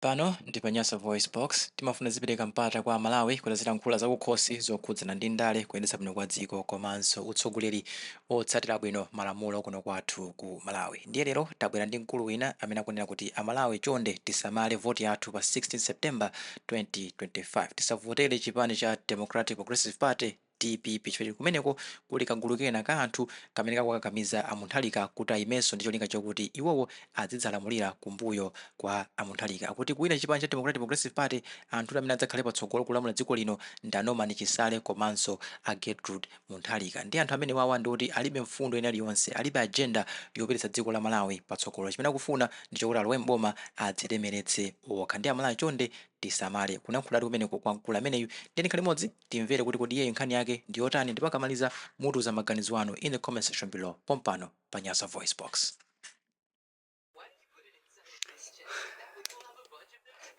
Pano ndi pa Nyasa VoiceBox. Timafuna tizipereka mpata kwa Amalawi kuti azilankhula zakukhosi zokhudzana ndi ndale, kuyendetsa bwino kwa dziko komanso utsogoleri otsatira bwino malamulo kuno kwathu ku Malawi. Ndiye lero tabwera ndi mkulu wina amene akunena kuti Amalawi chonde tisamale voti yathu pa 16 September 2025. Tisavotere chipani cha Democratic Progressive Party, DPP, chifukwa kumeneko kuli kagulu kena ka anthu kamene kakukakamiza a Mutharika kuti ayimenso ndi cholinga chokuti iwowo azidzalamulira kumbuyo kwa a Mutharika. Akuti kuwina chipani cha Democratic Progressive Party, anthu amene adzakhale patsogolo kulamula dziko lino ndi a Norman Chisale komanso a Gertrude Mutharika. Ndi anthu amene wawa ndikuti alibe mfundo ina iliyonse, alibe agenda yopititsa dziko la Malawi patsogolo. Chimene akufuna ndi chokuti alowe mboma, adzilemeretse okha. Ndi Amalawi chonde tisamale. Kulankhulatu kumeneko kwa mkulu ameneyu. Ndiye tikhale limodzi timvere kuti kodi iyeyu nkhani yake ndi yotani, ndipo akamaliza mutiuza maganizo anu in the comment section below pompano pa Nyasa VoiceBox.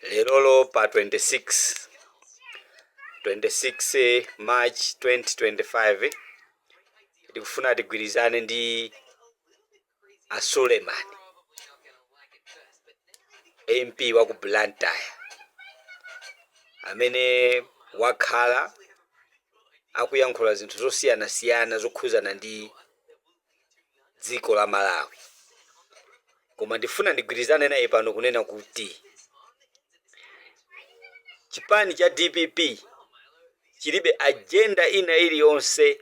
Lerolo pa 26 March 2025, tikufuna tigwirizane ndi a Suleiman, MP wa ku Blantyre, amene wakhala akuyankhula zinthu zosiyanasiyana zokhuzana ndi dziko la Malawi. Koma ndifuna ndigwirizane naye pano kunena kuti chipani cha DPP chilibe agenda ina iliyonse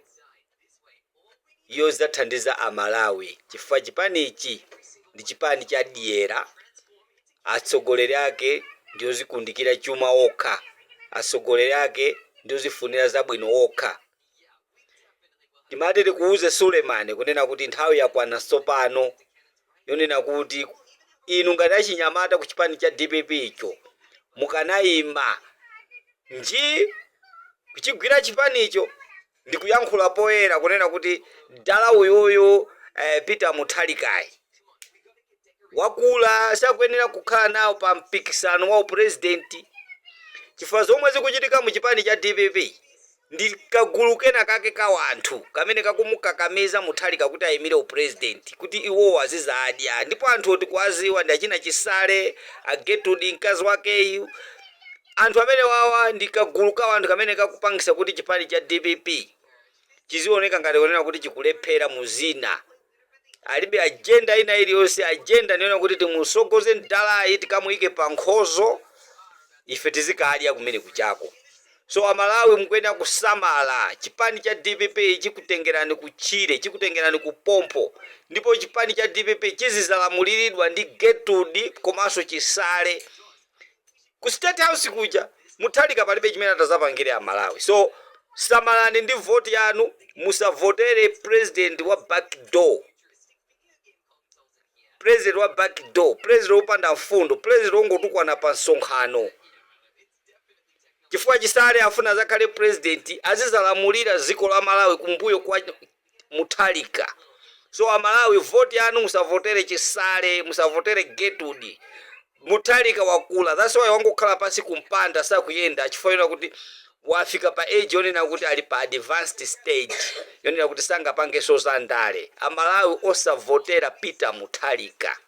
yozathandiza Amalawi, chifukwa chipanichi ndi chipani cha dyera. Atsogoleri ake ndi ozikundikira chuma okha, atsogoleri ake ndi ozifunira zabwino okha. Timati tikuuze Sulemani kunena kuti nthawi yakwana tsopano yonena kuti inu ngati achinyamata ku chipani cha DPP icho mukanayima nji kuchigwira chipanicho ndikuyankhula poyera kunena kuti dala uyuyu Peter Mutharikayi wakula, sakuyenera kukhala nawo pa mpikisano wa upurezidenti, chifukwa zomwe zikuchitika mu chipani cha DPP ndi kagulu kena kake ka wanthu kamene kakumukakamiza Mutharika kuti ayimire upurezidenti kuti iwowo azizadya. Ndipo anthu oti kuwaziwa ndi achina Chisale, a Gertrude mkazi wakeyu. Anthu amene wawa ndi kagulu ka wanthu kamene kakupangisa kuti chipani cha DPP chizioneka ngati kunena kuti chikulephera mu zina. Alibe agenda ina iliyonse. Agenda ndiyona kuti timusogoze mdalayi, tikamuyike pa nkhozo, ife tizikadya kumene kuchako. So Amalawi mukuyenera kusamala. Chipani cha DPP chikutengerani kutchire, chikutengerani ku pompho, ndipo chipani cha DPP chizizalamuliridwa ndi Gertrude komanso Chisale ku State House kuja. Mutharika palibe chimene atazapangire Amalawi. So samalani ndi voti yanu. Musavotere president wa back door, president wa back door, president wopanda mfundo, president wongotukwana pa msonkhano, chifukwa Chisale afuna azakhale president, azizalamulira dziko la Malawi kumbuyo kwa Mutharika. So Amalawi, voti yanu musavotere Chisale, musavotere Gertrude. Mutharika wakula, that's why wangokhala pansi kumpanda, sakuyenda, chifukwa yonena kuti wafika pa age yonena kuti ali pa advanced stage yonena kuti sangapangenso za ndale. Amalawi, osavotera Peter Mutharika.